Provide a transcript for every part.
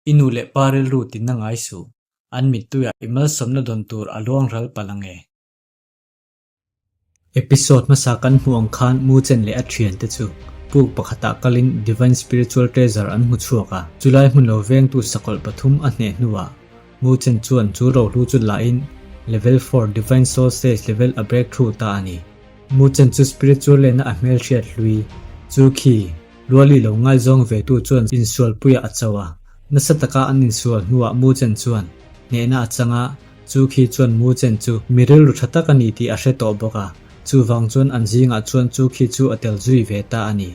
I nu leh pa rilru tinna ngai suh. An mittuiah i malsawmna dawn tur a luang ral palh ang e. Episode hmasa kan hmuh ang khan Muchen leh a thiante chu puk pakhatah kalin Divine Spiritual Treasure an hmu chhuak a. Chulai hmun lo vengtu sakawlh pathum a hneh hnuah Muchen chuan chu rohlu chu lahin Level 4 Divine Soul Stage level a breakthrough ta a ni. Muchen chu spiritual lena a hmelhriat hlui chu khi Luali lo ngaizawng ve tu chuan insualpuiah a cho a, nasa taka an insual hnuah Muchen chuan hnehna a chang a, chu khi chuan Muchen chu mi rilru tha tak a ni tih a hre tawh bawk a, chuvang chuan an zingah chuan chu khi chu a tel zui ve ta a ni.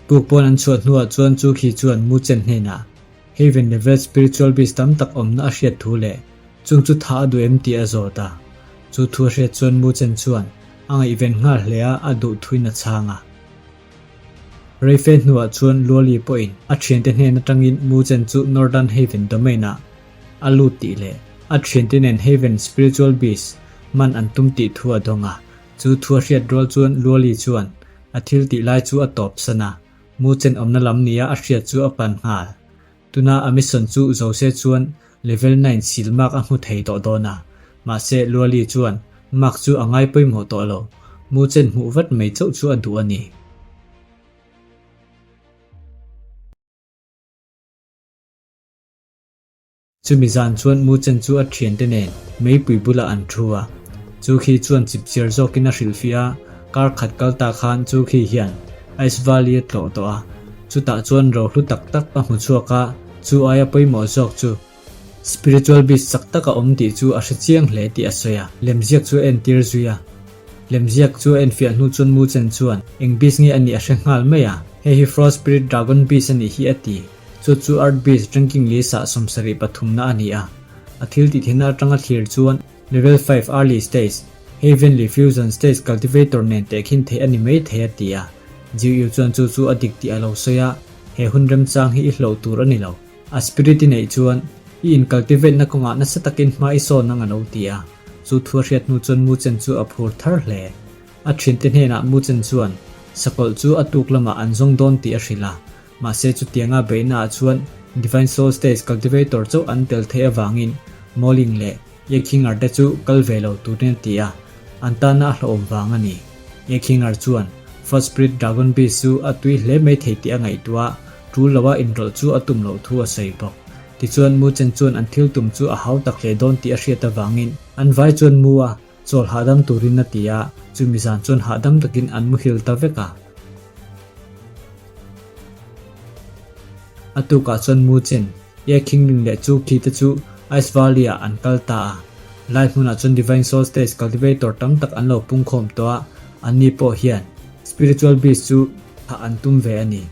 Puk pawn an chhuah hnuah chuan chu khi chuan Muchen hnenah Haven level spiritual beast tam tak awmna a hriat thu leh chung chu tha a duh em tih a zawt a, chu thu a hriat chuan Muchen chuan a ngaihven nghal hle a, a duh thuin a chhang a. Reife hnuah chuan Luali pawhin a thiante hnen atangin Muchen chu Northern Haven Domain-ah a lut tih leh a thiante nen Haven Spiritual Beast man an tum tih thu a dawng a. Chu thu a hriat rual chuan Luali chuan a thil tih lai chu a tawp san a, Muchen awmna lam nia a hriat chu a pan nghal. Tuna a mission chu Jose chuan level 9 sil mark a hmu thei tawh dawn a, mahse Luali chuan mark chu a ngai pawimawh tawh lo, mu chen hmuh vat mai chauh chu a duh a ni. Chumi zan chuan mu chen chu a thiante nen meipui bulah an thu a, chu khi chuan chipchiar zawkin a hrilhfiah a, kar khat kal ta khan chu khi hian Ice Valley a tlawh tawh a, chutah chuan rohlu tak tak a hmu chhuak a, chu aia pawimawh zawk chu Spiritual beast chak tak a awm tih chu a hre chiang hle tih a sawi a, lemziak chu a entir zui a. Lemziak chu a enfiah hnu chuan Mu Chen chuan eng beast nge a nih a hre nghal mai a, hei hi Frost Spirit Dragon Beast a nih hi a ti. Chu chu Earth Beast ranking list ah 70 pathumna a ni a. A thil tih theihna atanga thlir chuan Level 5 Early Stage, Heavenly Fusion Stage Cultivator nen tehkhin theih a ni mai thei a ti a. Jiu Yu chuan chu chu a dik tih a lo sawi a, he hun remchang hi i hloh tur a ni lo. A spirit i neih chuan i in cultivate na kawngah nasa takin hma i sawn ang a lo ti a, chu thu a hriat hnu chuan Mu Chen chu a phur thar hle. A thiante hnenah Mu Chen chuan sakawlh chu a tuk lamah an zawng dawn tih a hrilh a, mahse chutianga beihna ah chuan Divine Soul Stage Cultivator chauh an tel theih avangin Mo Ling leh Ye Khingar te chu kal ve lo turin a ti a, an tana a hlauhawm vang a ni. Ye Khingar chuan First Spirit Dragon Beast chu a tui hle mai thei tih a ngaihtuah a, tul loa inrawlh chu a tum loh thu a sawi bawk. Tichuan Mu Chen chuan an thil tum chu a hau tak hle dawn tih a hriat avangin an vai chuan mu a chawl hahdam turin a ti a, chumi zan chuan hahdam takin an muhil ta vek a. A tukah chuan Mu Chen, Ye Qingling leh Chu Qi te chu Ice Valley-ah an kal ta a. Lai hmunah chuan Divine Soul Stage Cultivator tam tak an lo pungkhawm tawh a, anni pawh hian Spiritual Beast chu thah an tum ve a ni.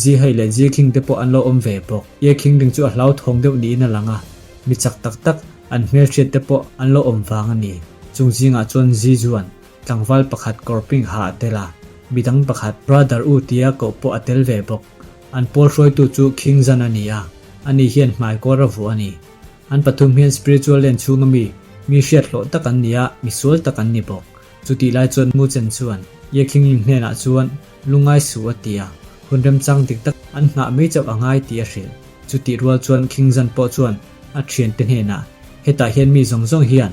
Ji Hai leh Ji Qing te pawh an lo awm ve bawk. Ye Qingling chu a hlauthawng deuh niin a lang a, mi chak tak tak an hmelhriat te pawh an lo awm vang a ni. Chung zingah chuan Ji Zuan Tlangval pakhat kawr pink ha a tel a, midang pakhat Brother U tia koh pawh a tel ve bawk. An pawl hruaitu chu King Zan a ni a, ani hian hmai kawr a vuah a ni. An pathum hian spiritual land chhunga mi, mi hriat hlawh tak an ni a, mi sual tak an ni bawk. Chutih lai chuan Mu Chen chuan Ye Qingling hnenah chuan lungai suh a ti a, hun remchang dik tak an nghah mai chauh a ngai tih a hrilh. Chutih rual chuan King Zan pawh chuan a thiante hnenah, Hetah hian mi zawng zawng hian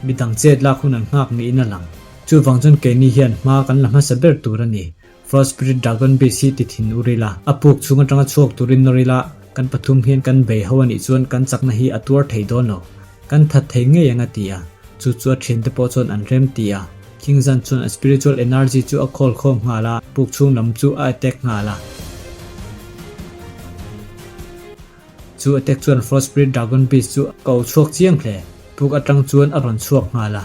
Midang chet lak hun an nghak niin a lang. Chuvang chuan keini hian hma kan la hmasa ber tur a ni. Frost Spirit Dragon Beast hi ti thin ur ila, a puk chhung atanga chhuak turin nawr ila, kan pathum hian kan bei ho a nih chuan kan chakna hi a tuar thei dawn lo. Kan that thei ngei ang a ti a. Chu chu a thiante pawh chuan an rem ti a. King Zan chuan a spiritual energy chu a khawl khawm nghal a, puk chhung lam chu a attack nghal a. Chu attack chuan Frost Spirit Dragon Beast chu a ko chhuak chiang hle. Puk atang chuan a rawn chhuak nghal a.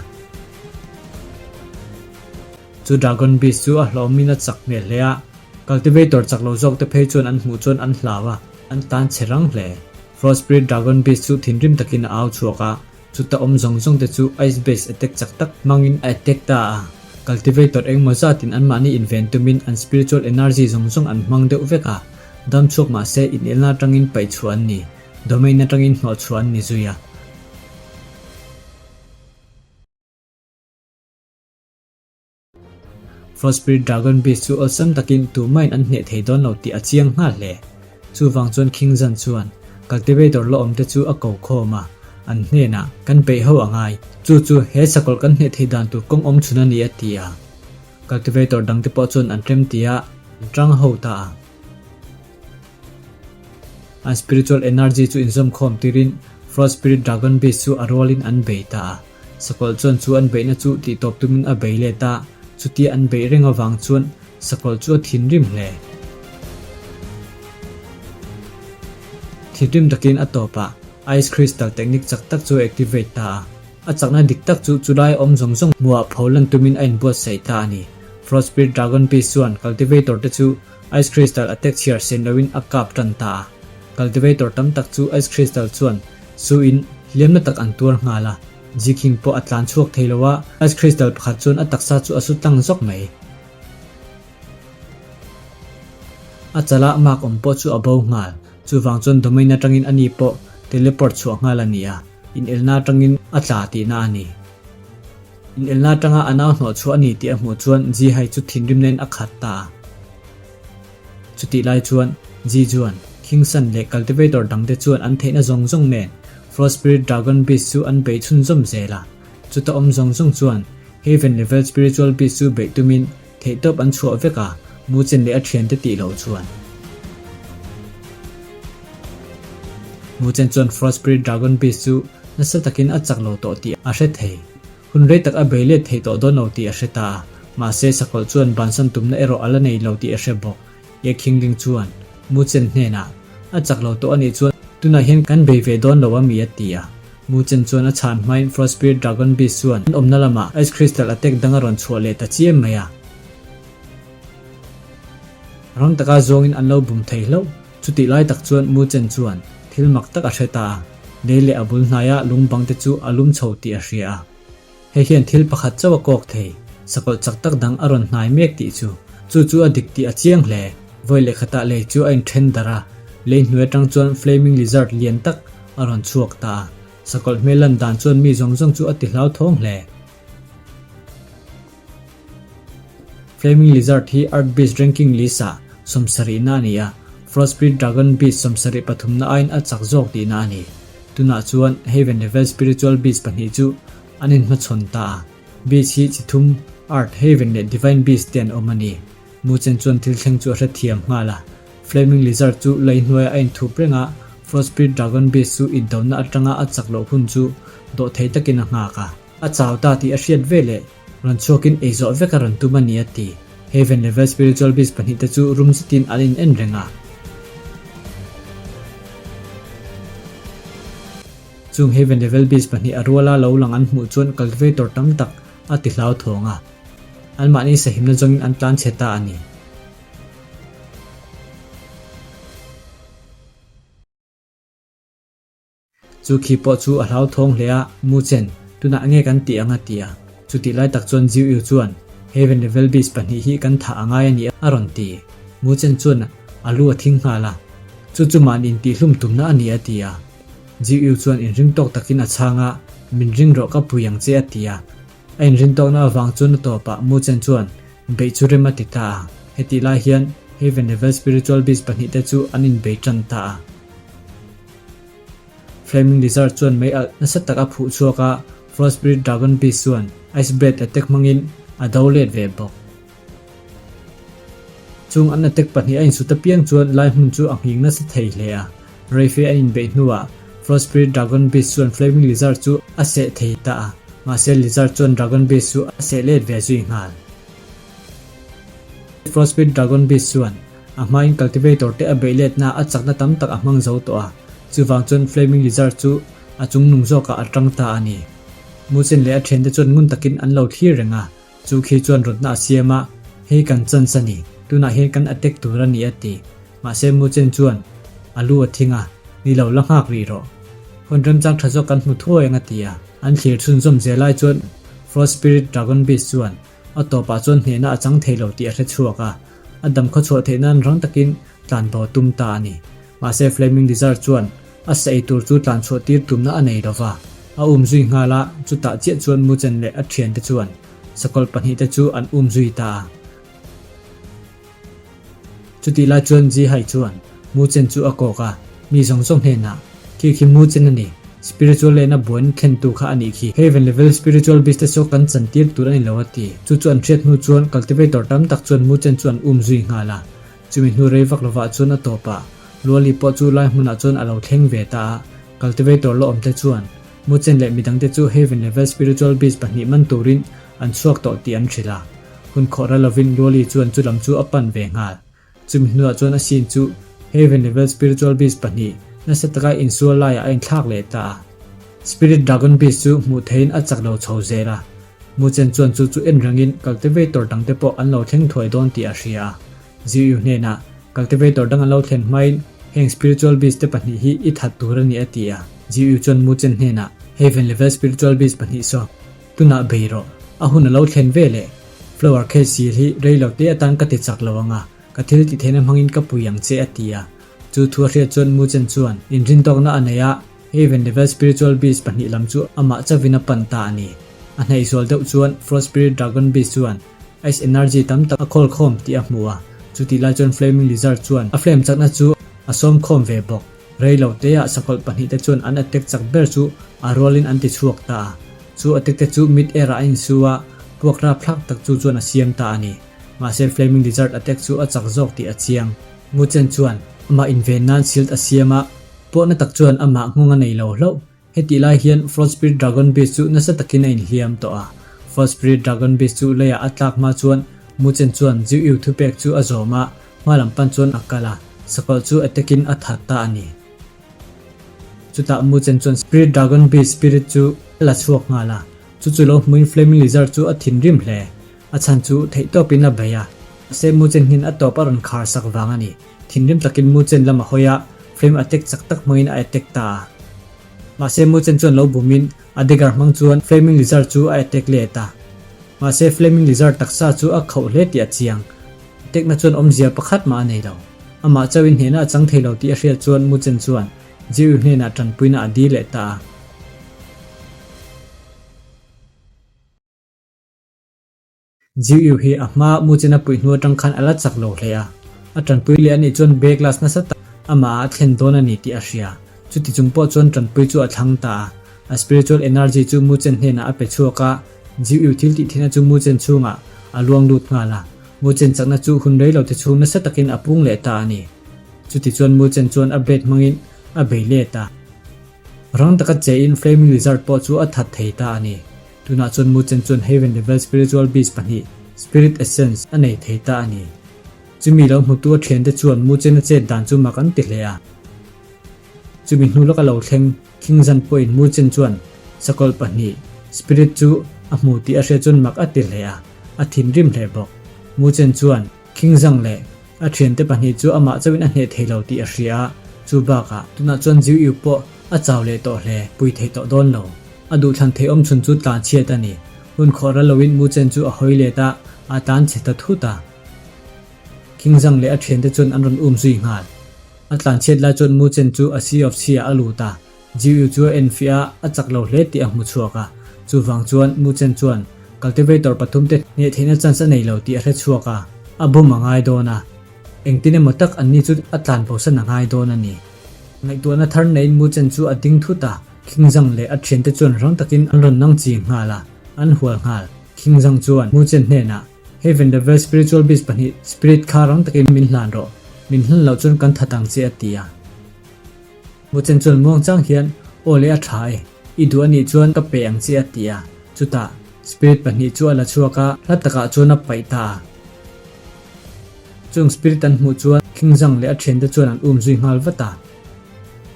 Chu Dragon Beast chu a hlawmin a chak hmel hle a. Cultivator chak lo zawk te phei chuan an hmuh chuan an hlau a, an tan che rang hle. Frost Spirit Dragon Beast chu thinrim takin a au chhuak a, chuta awm zawng zawng te chu Ice Base attack chak tak hmangin a attack ta a. Cultivator engmaw zatin anmahni inven tumin an spiritual energy zawng zawng an hmang deuh vek a. Dam chhuak mah se inelna atangin paih chhuah an ni, domain atangin hnawh chhuah an ni zui a. Frost Spirit Dragon Beast chu awlsam takin tumahin an hneh thei dawn lo tih a chiang nghal hle. Chuvang chuan Khingzan chuan cultivator la awmte chu a ko khawm a, an hnenah, Kan peih ho a ngai, chu chu he sakawlh kan hneh theih dan tur kawng awm chhun a ni a ti a. Cultivator dangte pawh chuan an rem ti a, an tang ho ta a. An spiritual energy chu inzawmkhawm tirin Frost Spirit Dragon Beast chu a rualin an bei ta a. Sakawlh chuan chu an beihna chu tihtawp tumin a bei let a, chutia an beih reng avang chuan sakawlh chu a thinrim hle. Thinrim takin a tawpah Ice Crystal technique chak tak chu a activate ta a, a chakna dik tak chu chulai awm zawng zawng hmuhah pho lan tumin a inbuatsaih ta a ni. Frost Spirit Dragon Beast chuan Cultivator te chu Ice Crystal attack chhiar sen loin a kap tan ta a. Cultivator tam tak chu Ice Crystal chuan su in hliamna tak an tuar nghal a, Zikhing pawh a tlan chhuak thei lo a, Ice Crystal pakhat chuan a taksa chu a su tlang zawk mai. A chalah mark awm pawh chu a bo nghal, chuvang chuan domain atangin ani pawh teleport chhuah nghal a ni a, inelna atangin a tla tihna a ni. Inelna atanga a nau hnawh chhuah a ni tih a hmuh chuan Zihai chu thinrimna in a khat ta a. Chutih lai chuan Ji chuan Kingsan leh Cultivator dangte chuan an theihna zawng zawng nen Frost Spirit Dragon Beast chu an beih chhunzawm zel a. Chuta awm zawng zawng chuan Heaven Level Spiritual Beast chu beih tumin theihtawp an chhuah vek a, Muchen leh a thiante tih loh chuan. Muchen chuan Frost Spirit Dragon Beast chu nasa takin a chak lo tawh tih a hre thei. Hun rei tak a bei let thei tawh dawn lo tih a hre ta a, mahse sakawlh chuan bansan tumna erawh a la nei lo tih a hre bawk. Ye Khingling chuan Muchen hnenah, A chak lo tawh a nih chuan tunah hian kan bei ve dawn lo a mi a ti a. Muchen chuan a chhan hmain Frost Spirit Dragon Beast chuan an awmna lamah Ice Crystal attack dang a rawn chhuah leh ta chiam mai a. Rang taka zawngin an lo bum thei hlauh. Chutih lai tak chuan Muchen chuan thil mak tak a hre ta a, lei leh a bul hnaia lung bang te chu a lum chho tih a hria a. Hei hian thil pakhat chauh a kawk thei, sakawlh chak tak dang a rawn hnai mek tih chu. Chu chu a dik tih a chiang hle. Vawi leh khatah lei chu a inthen darh a, lei hnuai atang chuan Flaming Lizard lian tak a rawn chhuak ta a. Sakawlh hmel lan dan chuan mi zawng zawng chu a ti hlauthawng hle. Flaming Lizard hi Earth Beast ranking list ah sawmsarihna a ni a, Frostbreed Dragon Beast 73 na aiin a chak zawk tihna a ni. Tunah chuan Haven Level Spiritual Beast pahnih chu an inhmachhawn ta a, Beast hi chi thum, Earth, Haven leh Divine Beast te an awm a ni. Muchen chuan thil thleng chu a hrethiam nghal a, Flaming Lizard chu lei hnuaiah a inthup reng a, Frostbreed Dragon Beast chu indona atanga a chak loh hun chu dawhthei takin a nghak a. A chau ta tih a hriat ve leh rawn chhuakin ei zawh vek a rawn tum a ni a ti. Heaven Level Spiritual Beast pahnihte chu rum zetin an in en reng a. Chung Heaven Level Beast pahnih a ruala lo lang an hmuh chuan cultivator tam tak a ti hlauthawng a. Anmahni sahimna zawngin an tlan chhe ta a ni. Chu khi pawh chu a hlauthawng hle a, Muchen, tunah nge kan tih ang a ti a. Chutih lai tak chuan Jiu Yu chuan, Heaven Level Beast pahnih hi kan thah a ngai a ni a rawn ti. Muchen chuan a lu a thing nghal a, Chu chu mahni intihhlum tumna a ni a ti a. Jiu Yu chuan inring tawk takin a chhang a, Min ring rawh ka pui ang che a ti a. A inrin tawkna avang chuan a tawpah Muchen chuan beih chu rem a ti ta a. Hetih lai hian Heaven Level Spiritual Beast pahnihte chu an inbei tan ta a. Flaming Lizard chuan mei alh nasa tak a phuh chhuak a, Frostbreed Dragon Beast chuan Ice Blade attack hmangin a do let ve bawk. Chung an attack pahnih a insut apiang chuan lai hmun chu a nghing nasa thei hle a. Reife a inbeih hnuah Frostbreed Dragon Beast chuan Flaming Lizard chu a seh thei ta a, mahse Lizard chuan Dragon Beast chu a seh let ve zui nghal. Frostbreed Dragon Beast chuan A hmain cultivator te a beih letna a chakna tam tak a hmang zo tawh a, chuvang chuan Flaming Lizard chu a chungnung zawkah a tang ta a ni. Muchen leh a thiante chuan ngun takin an lo thlir reng a, chu khi chuan rawtna a siam a, Hei kan chance a ni, tunah hian kan attack tur a ni a ti. Mahse Muchen chuan a lu a thing a, Ni lo la nghak rih rawh. Hun remchang tha zawk kan hmu thuai ang a ti a. An thlir chhunzawm zel lai chuan Frost Spirit Dragon Beast chuan A tawpah chuan hnehna a chang thei lo tih a hre chhuak a, a dam khaw chhuah theih nan rang takin tlan bo tum ta a ni. Mahse Flaming Lizard chuan a sa ei tur chu tlan chhuah tir tumna a nei lo va, a um zui nghal a, chutah chiah chuan Muchen leh a thiante chuan sakawlh pahnihte chu an um zui ta a. Chutih lai chuan Ji Hai chuan. Mu Chen chu a kawk a, mi zawng zawng hnenah, Khi khi Mu Chen a ni, spiritual lehna buain thlentu kha a nih khi. Heaven level spiritual beast te saw kan chantir tur a ni lo a ti. Chu chu an hriat hnu chuan cultivator tam tak chuan Mu Chen chu an um zui nghal a. Chumi hnu rei vak lovah chuan a tawp a, Luali pawh chu lai hmunah chuan a lo thleng ve ta a. Cultivator la awmte chuan Mu Chen leh midangte chu Heaven level spiritual beast pahnih man turin an chhuak tawh tih an hrilh a. Hun khawh ra lovin Luali chuan chu lam chu a pan ve nghal. Chumi hnuah chuan a scene chu Heaven level spiritual beast pahnih nasa taka insual laiah a inthlak leh ta a. Spirit Dragon Beast chu hmuh theihin a chak lo chho zel a. Mu Chen chuan chu chu en rengin cultivator dangte pawh an lo thleng thuai dawn tih a hria a. Ziu hnenah cultivator dang an lo thlen hmain heng spiritual beast te pahnih hi i that tur a ni a ti a. Ziu chuan Mu Chen hnenah Heaven level spiritual beast pahnih saw tunah bei rawh, a hun a lo thlen ve leh. Flower case sil hi rei lo te atan ka ti chak lo ang a, ka thil ti theihna hmangin ka pui ang che a ti a. Chu thu a hriat chuan Mu Chen chuan inrintawkna a nei a, Heaven level spiritual beast pahnih lam chu amah chauhin a pan ta a ni. A hnaih zual deuh chuan Frost Spirit Dragon Beast chuan ice energy tam tak a khawl khawm tih a hmu a, chutih lai chuan Flaming Lizard chuan a flame chakna chu a sawm khawm ve bawk. Rei lo teah sakawlh pahnih te chuan an attack chak ber chu a rualin an ti chhuak ta a. Chu attack te chu mid air ah a insu a, puak rapthlak tak chu chuan a siam ta a ni. Mahse Flaming Lizard attack chu a chak zawk tih a chiang. Mu Chen chuan amah inven nan shield a siam a, Pawhna tak chuan amah nghawng a nei lo hlauh. Hetih lai hian Frost Spirit Dragon Beast chu nasa takin a inhliam tawh a. Frost Spirit Dragon Beast chu leiah a tlak hma chuan Mu Chen chuan Jiu Yu thupek chu a zawm a, hma lam pan chuan a kal a, sakawlh chu attack-in a that ta a ni. Chutah Mu Chen chuan Spirit Dragon Beast Spirit chu a la chhuak nghal a, chu chu lo hmuin Flaming Lizard chu a thinrim hle. A chhan chu theihtawpin a bei a, mahse Mu Chen hian a tawp a rawn khar sak vang a ni. Thinrim takin Mu Chen lam a hawi a, flame attack chak tak hmangin a attack ta a. Mahse Mu Chen chuan lo bumin a dagger hmang chuan Flaming Lizard chu a attack let a. Mahse Flaming Lizard taksa chu a khauh hle tih a chiang. Attack na chuan awmzia pakhat mah a nei lo. Amah chauhin hnehna a chang thei lo tih a hriat chuan Mu Chen chuan Jiu hnenah tanpuina a dil leh ta a. Jiu hi a hma mu chen a puih hnu atang khan a la chak lo hle a, a tanpui leh a nih chuan B class nasa tak amah ah a thlen dawn a ni tih a hria. Chuti chung pawh chuan tanpui chu a thlang ta a, a spiritual energy chu mu chen hnenah a pe chhuak a, Jiu thil tih theihna chu mu chen chhungah a luang lut nghal a, mu chen chakna chu hun rei lo te chhung nasa takin a pung leh ta a ni. Chuti chuan mu chen chuan a blade hmangin a bei let a. Rang taka che in Flaming Lizard pawh chu a that thei ta a ni. Tunah chuan Mu Chen chuan Heaven Level Spiritual Beast pahnih, Spirit Essence, a nei thei ta a ni. Chumi lo hmutu a thiante chuan Mu Chen a chet dan chu mak an ti hle a. Chumi hnu lawka lo thleng King Zan pawhin Mu Chen chuan sakawlh pahnih, Spirit, chu a hmu tih a hriat chuan mak a ti hle a, a thinrim hle bawk. Mu Chen chuan King Zang leh A thiante pahnih chu amah chauhin a hneh thei lo tih a hria a, chu bakah tunah chuan Ziu Yu pawh a chau leh tawh hle, pui thei tawh dawn lo. A duhthlan thei awm chhun chu tlan chhiat a ni. Hun khawh ral loin Mu Chen chu a hawi let a, a tlan chhe ta thut a. King Zhang leh a thiante chuan an rawn um zui nghal. A tlan chhiat lai chuan Mu Chen chu a Sea of Sea ah a lut a, Jiu Yu chu a enfiah a, a chak lo hle tih a hmu chhuak a. Chuvang chuan Mu Chen chuan Cultivator pathumte hneh theihna chance a nei lo tih a hre chhuak a, a bum a ngai dawn a. Engtin emaw tak anni chu a tlan bosan a ngai dawn a ni. Ngaihtuahna thar neiin Mu Chen chu a ding thut a, King Zhang leh a thiante chuan rang takin an rawn nang chi nghal a, an hual nghal. King Zhang chuan Mu Chen hnenah, Heaven level spiritual beast pahnih spirit kha rang takin min hlan rawh, min hlan loh chuan kan that ang che a ti a. Mu Chen chuan muang chang hian, Aw le a tha e, i duh a nih chuan ka pe ang che a ti a. Chutah, spirit pahnih chu a la chhuak a, hla takah chuan a paih ta a. Chung spirit an hmuh chuan King Zhang leh a thiante chuan an um zui nghal vat a.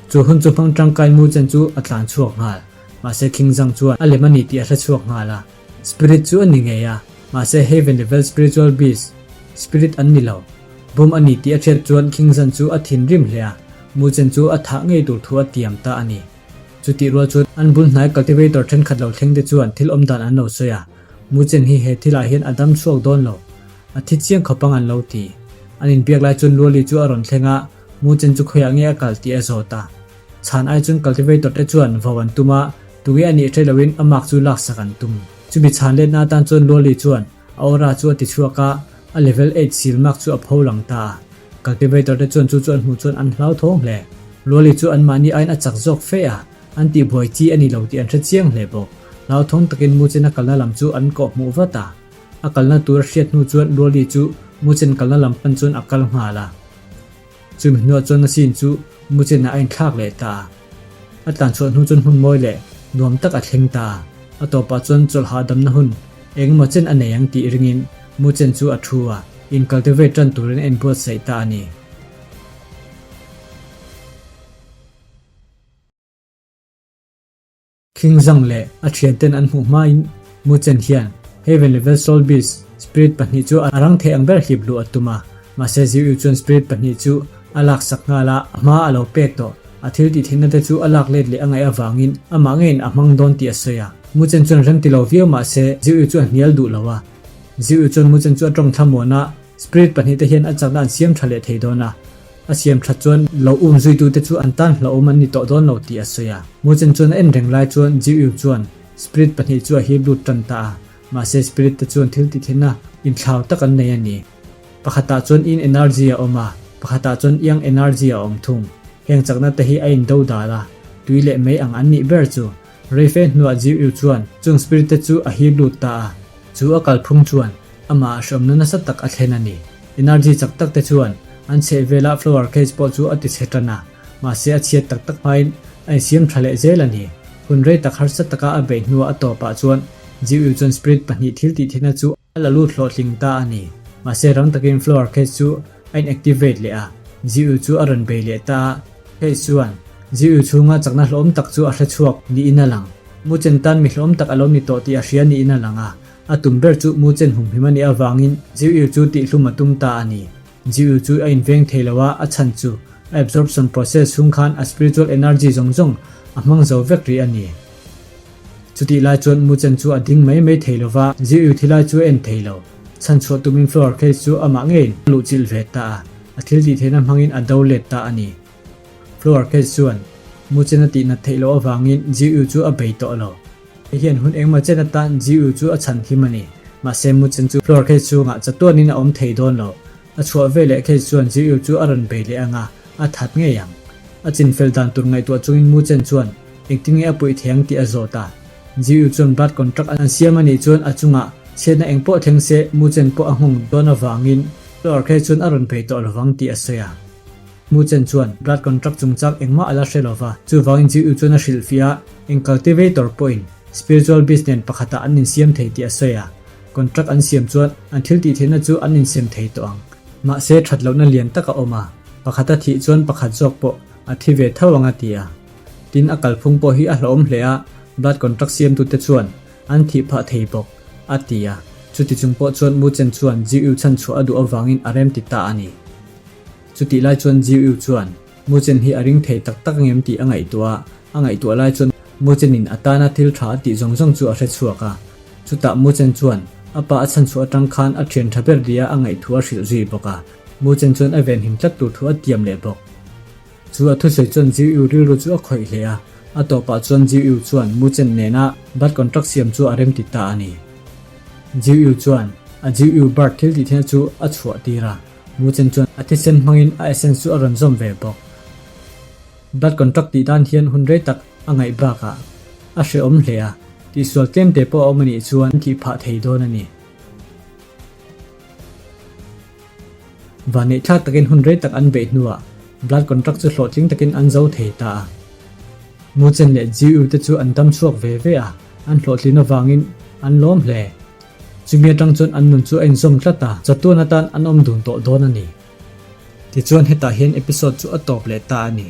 Chu hun chu hmang tangkai Mu Chen chu a tlan chhuak nghal. Mahse King Zhang chuan a lem a ni tih a hre chhuak nghal a. Spirit chu a ni ngei a, mahse Heaven level spiritual beast spirit an ni lo. Bum a ni tih a hriat chuan King Zan chu a thinrim hle a, Mu Chen chu a thah ngei tur thu a tiam ta a ni. Chutih rual chuan an bul hnai cultivator thenkhat lo thleng te chuan thil awm dan an lo sawi a, Mu Chen hi he thilah hian a dam chhuak dawn lo, a thi chiang khawp ang an lo ti. An inbiak lai chuan Luali chu a rawn thleng a, Mu Chen chu khawiah nge a kal tih a zawt a. Chhan ai chuan cultivator te chuan vau an tum a, tunge a nih hre loin a mark chu laksak an tum. Chumi chhan letna atan chuan Luali chuan a aura chu a ti chhuak a, a level eight sil mark chu a pho lang ta a. Cultivator te chuan chu chu an hmuh chuan an hlauthawng hle. Luali chu anmahni aiin a chak zawk fe a, an tihbuai chi a ni lo tih an hre chiang hle bawk. Hlauthawng takin Muchen a kalna lam chu an kawh hmuh vat a. A kalna tur a hriat hnu chuan Luali chu Muchen kalna lam pan chuan a kal nghal a. Chumi hnuah chuan a scene chu Muchen ah a inthlak leh ta a. A tlan chhuah hnu chuan hmun mawi leh nuam tak a thleng ta a. A tawpah chuan chawlh hahdamna hun eng emaw chen a nei ang tih ringin Muchen chu a thu a, in cultivate tan turin a inbuatsaih ta a ni. Khingzang leh a thianten an hmuh hmain Muchen hian Heaven Level Soul Beast Spirit pahnih chu a rang thei ang ber hlip luh a tum a, mahse Ziu chuan Spirit pahnih chu a laksak nghal a, a hma a lo pek tawh. A thil tih theihna te chu a lak let leh a ngaih avangin amah ngeiin a hmang dawn tih a sawi a. Muchen chuan rem ti lo viau mahse Ziu chu a hnial duh lo a. Ziu chuan Muchen chu a tawng thlamuan a, Spirit pahnih te hian a chakna an siam tha leh thei dawn a. A siam that chuan lo um zuitute chu an tan hlauhawm an ni tawh dawn lo tih a sawi a. Muchen chuan a en reng lai chuan Jiu chuan Spirit pahnih chu a hip lut tan ta a, mahse Spirit te chuan thil tihthlenna inthlau tak an nei a ni. Pakhatah chuan Yin energy a awm a, pakhatah chuan Yang energy a awm thung. Heng chakna te hi a indo dal a, tui leh mei ang an nih ber chu. Reife hnuah Jiu chuan chung Spirit te chu a hip lut ta a, chu a kalphung chuan Amah a hrawmna nasa tak a thlen a ni. Energy chak tak te chuan an chheh vela flower cage pawh chu a ti chhe tan a, mahse a chhiat tak tak hmain a insiam tha leh zel a ni. Hun rei tak harsa taka a beih hnuah a tawpah chuan Jiu chuan spirit pahnih thil tih theihna chu a la lut hlawhtling ta a ni. Mahse rang takin flower cage chu a in activate leh a, Jiu chu a rawn bei leh ta a. Hei chuan Jiu chhunga chakna hlawm tak chu a hre chhuak niin a lang. Muchen tan mi hlawm tak a lo ni tawh tih a hria niin a lang a. A tum ber chu Muchen humhim a nih avangin Jiu chu tihhlum a tum ta a ni. Jiu chu a inveng thei lo a, a chhan chu a absorption process chhung khan a spiritual energy zawng zawng a hmang zo vek rih a ni. Chutih lai chuan Muchen chu a ding mai mai thei lo va, Jiu thi lai chu a en thei lo. Chhan chhuah tumin floor case chu amah ngeiin a luhchilh ve ta a, a thil tih theihna hmangin a do let ta a ni. Floor case chuan Muchen a tihnat theih loh avangin Jiu chu a bei tawh lo. Hei hian hun engmaw chen atan GU chu a chhan him a ni. Mahse Muchen chu floor case chhungah chatuanin a awm thei dawn lo. A chhuah ve leh case chuan GU chu a rawn bei leh ang a, a that ngei ang. A chinfel dan tur ngaihtuah chungin Muchen chuan engtin nge a puih thei ang tih a zawt a. GU chuan blood contract an siam a nih chuan a chungah chhiatna eng pawh thleng se Muchen pawh a nghawng dawn avangin floor case chuan a rawn bei tawh lovang tih a sawi a. Muchen chuan blood contract chungchang engmah a la hre lo va, chuvangin GU chuan a hrilhfiah a, eng cultivator pawhin spiritual beast nen pakhatah an insiam thei tih a sawi a, contract an siam chuan an thil tih theihna chu an insem thei tawh ang. Mahse that lohna lian tak a awm a, pakhat a thih chuan pakhat zawk pawh a thi ve tho ang a ti a. Tin a kalphung pawh hi a hlauhawm hle a, blood contract siamtute chuan an thih phah thei bawk, a ti a. Chuti chung pawh chuan Muchen chuan GU chhanchhuah a duh avangin a remti ta a ni. Chutih lai chuan Jiu chuan Muchen hi a ring thei tak tak angem tih a ngaihtuah a, a ngaihtuah lai chuan Muchenin a tana thil tha a tih zawng zawng chu a hre chhuak a. Chutah Muchen chuan a pa a chhanchhuah atang khan a thian tha ber ria a ngaihthu a hrilh zui bawk a, Muchen chuan a venhim tlat tur thu a tiam leh bawk. Chu a thusawi chuan Jiu rilru chu a khawih hle a, a tawpah chuan Jiu chuan Muchen nena blood contract siam chu a remti ta a ni. Jiu chuan a Jiu bird thil tih theihna chu a chhuah tir a. Muchen chuan a thisen hmangin a essence chu a rawn zawm ve bawk. Blood contract tih dan hian hun rei tak a ngaih bakah a hrehawm hle a, tihsual tlem te pawh a awm a nih chuan thih phah thei dawn a ni. Vanneih thlak takin hun rei tak an beih hnuah blood contract chu hlawhtling takin an zo thei ta a. Muchen leh Jiu te chu an dam chhuak ve ve a, an hlawhtlin avangin an lawm hle. Chumi atang chuan an nun chu a inzawm tlat a, chatuan atan an awm dun tawh dawn a ni. Tichuan hetah hian episode chu a tawp leh ta a ni.